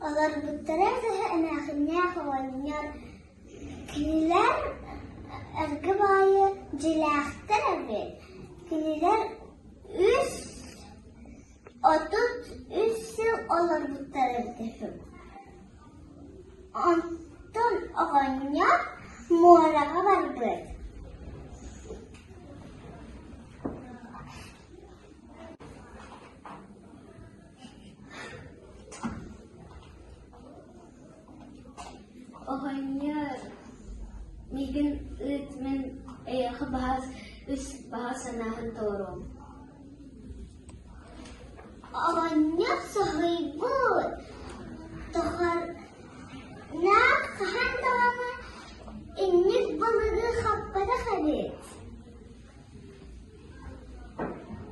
Олорбуттара саһа эмээхсиннээх оҕонньор. Кинилэр эргэ баайы дьиэлээхтэр эбит. Кинилэр үс 33 сыл олорбуттар эбит үһү. Онтон оҕонньор муораҕа барбыт. Оҕонньор миигин ыыт, мин эйиэхэ баһаас үс баҕа санааһын толоруом. Оҕонньор соһуйбут, Тохорнаах хаһан даҕаны инник балыгы хаппатах эбит.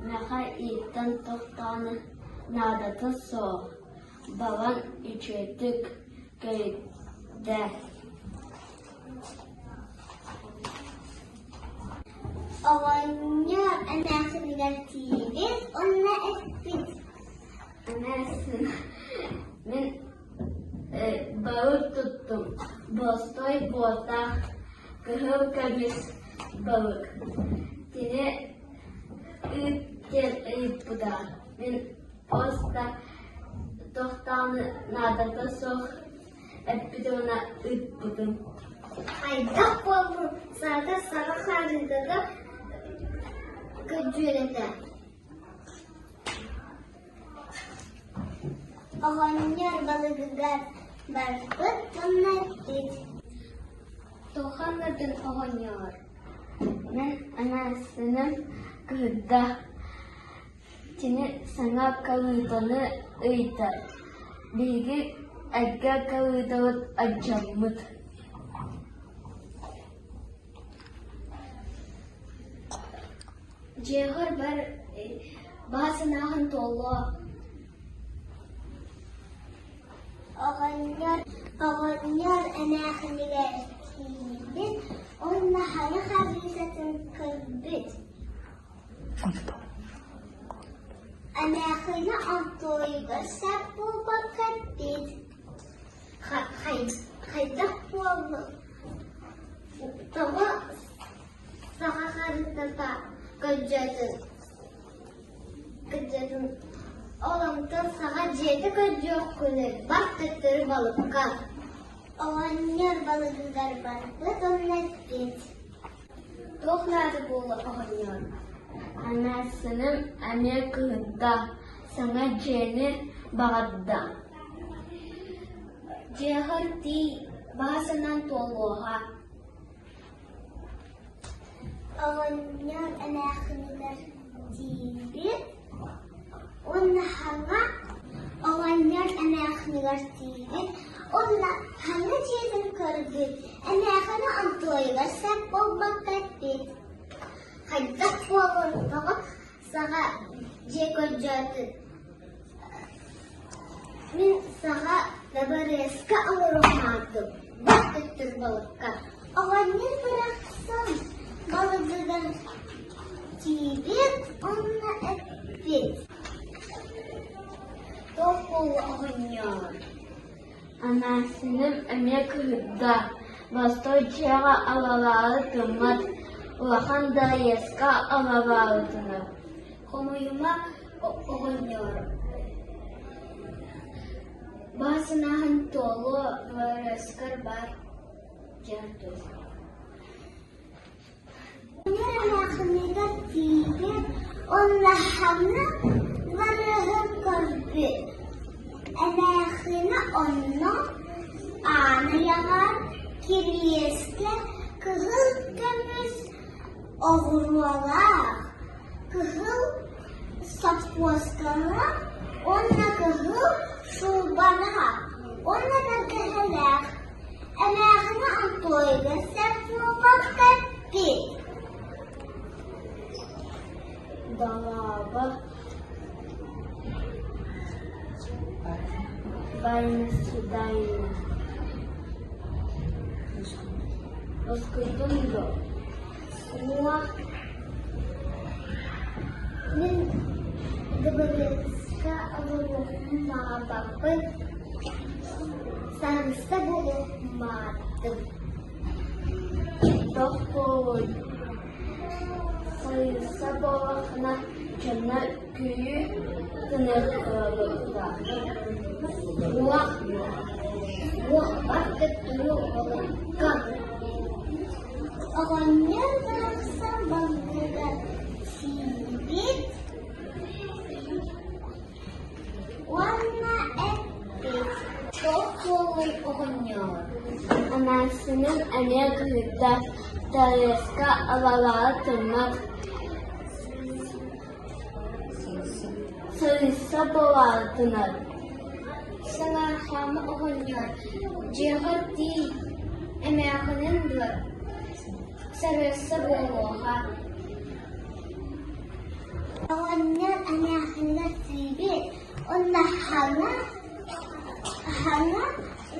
Миэхэ ииттэн тохтоон наадата суох, баҕар үчүгэйдик көрүдэ Оҕонньор эмээхсинигэр тиийбит уонна эппит: Эмээхсин, мин балык туттум, бостой буотах, кыһыл көмүс балык. Кини ыыт диэн ыйыппыта, мин просто тохтоон наадата суох эппит уонна ыыппытым. Хайдах буоллун, саата саҕа хаарыытата көдьүөрэтэ. Оҕонньор балыгыгар барбыт уонна эппит: Туохханныгын оҕонньоор, мин эмээхсиним кыыһырда, кини саҥа калыытаны ыйытар, биһиги эргэ калыытабыт алдьаммыт. Дьиэҕэр бар баҕа санааҕын туолуо. Оҕонньор оҕонньор эмээхинигэр киирбит уонна хайа харыытатын көрбүт. Эмээхинэ онтуойугар сөп буолбакка эппит: «Хайдах буоллуҥ, тоҕо саха харытата көрдьөөтүн көрдьөөтүн ол онтон саха дьиэтэ көрдүөххүнүй, бар төттөрү балыкка». Оҕонньор балыгыгар барбыт уонна эппит: Туох наада буолла оҕонньор? Эмээхсиним эмиэ кыһыйда, саҥа дьиэни баҕарда. Дьиэҕэр тиий, баҕа санаан туолуоҕа. Оҕонньор эмээхсинигэр тиийбит уонна хаҥа оҕонньор эмээхсинигэр тиийбит уонна хаҥа дьиэтин көрбүт, эмээхсинэ онтуойугар сөп буолбакка эппит: «Хайдах буолуон тоҕо саҕа дьиэ көрдөөтүн, мин саҕа дабарыаска олоруохаатым, бар төттөр балыкка». Оҕонньор барахсан балыгыгар тиийбит уонна эппит: Туох буолла оҕонньоор? Эмээхсиним эмиэ кыыһырда, боростуой дьиэҕэ алалаары гыммат, улахан да иэскэ алалаабытынан. Хомуйума оҕонньоор, баҕа санааһын туолуо, дыбарыаскар бар диэн тур. Эмээхсинигэр тиийбит уонна ханна барыаһын көрбүт. Эмээхсинэ онно аан айаҕар кириэскэ кыһыл көмүс оҕуруолаах, кыһыл сопхуоскалаах уонна кыһыл шубалаах уонна бэргэһэлээх. Эмээхсинэ Антуойга сөп буолбакка эппит: Дорообо, Байсудайна, уоскуйдуҥ дуо? Суох, мин дыбарыаска олоруохпун баҕарбаппын. Сарыста буолумаатым. Тох буолуй, сайыса буоллаххына дьонно күйүү гыныахтара. Уох, уох бар төттөрү балыкка. Оҕонньор барахсан балыгыгар сиибит уонна эппит. Туох буолуой оҕонньоор, эмээхсиним эмиэ кыыһырда, Тарыаска абалаҕа тыммат, сырыысса буолаатынар. Салаархаама оҕонньор, дьиэҕэр тиий, эмээхсинин дуо, сарыасса буолуоҕа. Оҕонньор эмээхсинигэр тиийбит уонна хаҥа хаҥа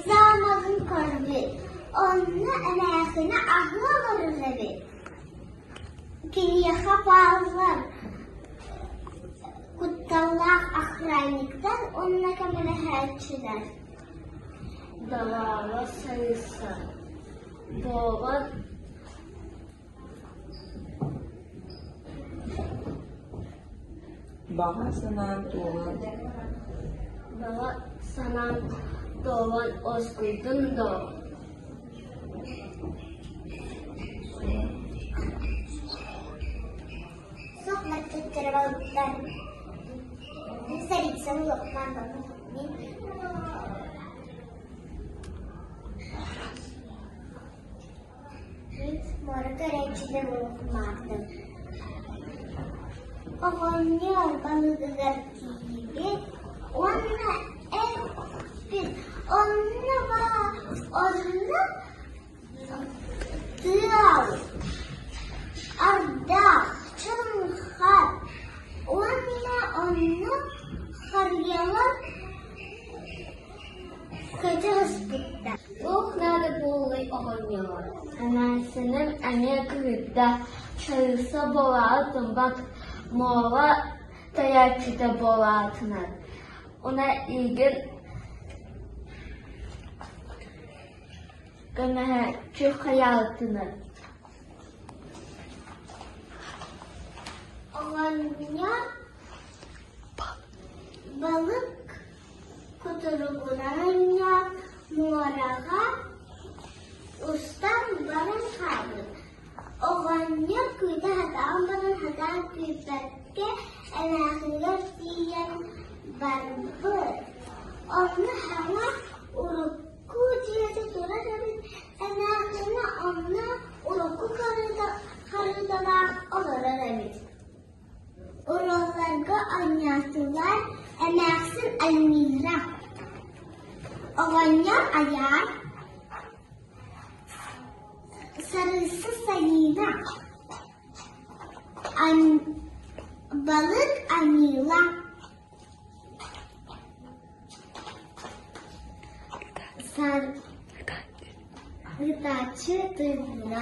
заамагын көрбүт, онно эмээхсинэ аһыы олорор эбит. Киниэхэ бааллар кутталлаах охранниктар уонна көмөлөһөөччүлэр. Далаала сайыса, буола Баҕа санаан туолан Баҕа санаам туолан уоскуйдун доо Суох маччыттара балыктар. Царица улаххан мин Мин муора көрөөччүтэ буолумаатым. Оҕонньор балыгыгар тиийбит уонна эппит онно баа онно тыал, ардах, чыҥха уонна онно харыйалар көтө сыспыттар. Туох наада буоллай оҕонньоор, эмээхсиним эмиэ кыыһырда, сарыысса буолаары туммат, муора тайааччыта буолаатынар, уна иигин көмөһөөччү хайаатынар. Оҕонньор балык кутуругунан оонньоон муораҕа устан баран хаалбыт. Оҕонньор күүтэ сатаан баран сатаан күүппэккэ эмээхсинигэр тиийэн барбыт. Онно саҥа урукку дьиэтэ турар эбит, эмээхсинэ онно урукку харыталаах олорор эбит. Уруолларга оонньоотулар эмээхсин Альмира, оҕонньор Айаар, Сарыысса Сайыына, Балык Анила, Ытааччы Туйгуна.